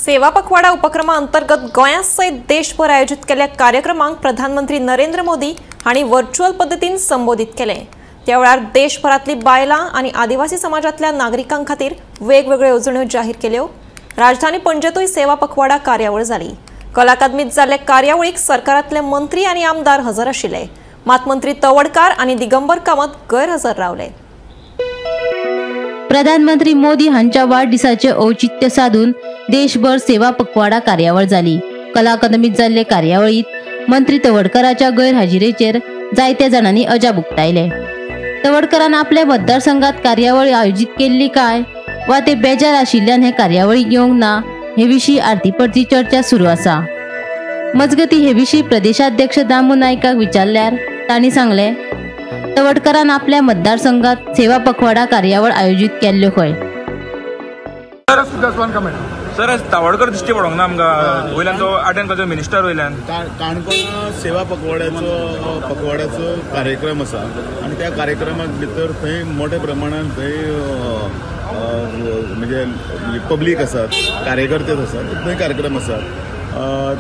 सेवा पखवाडा उपक्रमा अंतर्गत गोंया सयत देशभर आयोजित केल्ल्या कार्यक्रमांक प्रधानमंत्री नरेंद्र मोदी हांणी व्हर्च्युअल पद्दतीन संबोधित केलें। त्या वेळार देशभरांतली बायलां आनी आदिवासी समाजांतल्या नागरिकां खातीर वेगवेगळ्यो येवजण्यो जाहीर केल्यो। राजधानी पणजेतूय सेवा पखवाडा कार्यावळ जाली। कला अकादमीत जाल्ले कार्यावळीक सरकारांतले मंत्री आनी आमदार हजर आशिल्ले। मात मंत्री तवडकार आनी दिगंबर कामत गैरहजर रावले। प्रधानमंत्री मोदी हांच्या वाडदिसाचे औचित्य साधून देशभर सेवा पखवाडा कार्यावळ जाली। कला अकादमीत जाल्ले कार्यावळीत मंत्री तवडकराच्या गैरहाजिरेचेर जायत्या जाणांनी अजाप उक्तायले। तवडकरान आपल्या मतदारसंघात कार्यावळ आयोजीत केल्ली काय वा ते बेजार आशिल्ल्यान हे कार्यावळीक येवंक ना हे विशीं आरतीपरती चर्चा सुरू आसा। मजगती हे विशीं प्रदेशाध्यक्ष दामू नायकाक विचारल्यार तांणी सांगले, तवडकरान आपल्या मतदारसंघात सेवा पखवाडा कार्यावळ आयोजीत केल्ल्यो खंय। सर, तावडकर दिश्टी पडोंक ना आमकां, वयल्यान तो आर्ट एंड कल्चर मिनिस्टर वयल्यान। काणकोण सेवा पखवाड्याचो कार्यक्रम आसा आनी त्या कार्यक्रमाक भितर थंय मोठ्या प्रमाणान थंय म्हणजे पब्लीक आसात, कार्यकर्ते आसात, थंय कार्यक्रम आसात।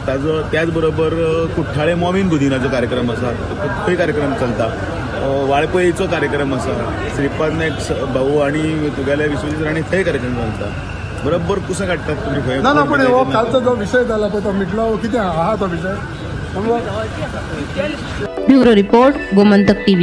ताजो त्याच बरोबर कुठ्ठाळे मोमीन गुदिनाचो कार्यक्रम आसा, थंय कार्यक्रम चलता। वाळपयचो कार्यक्रम आसा, श्रीपाद नायक भाऊ आनी तुगेले विश्वजीत राणे थंय कार्यक्रम चलता। बरोबर कुसां काडटात तुमी खंय? ना ना, पण हो कालचो जो विशय जाला पळय तो मिटलो, कितें आहा तो विशय। Bureau report, Gomantak TV.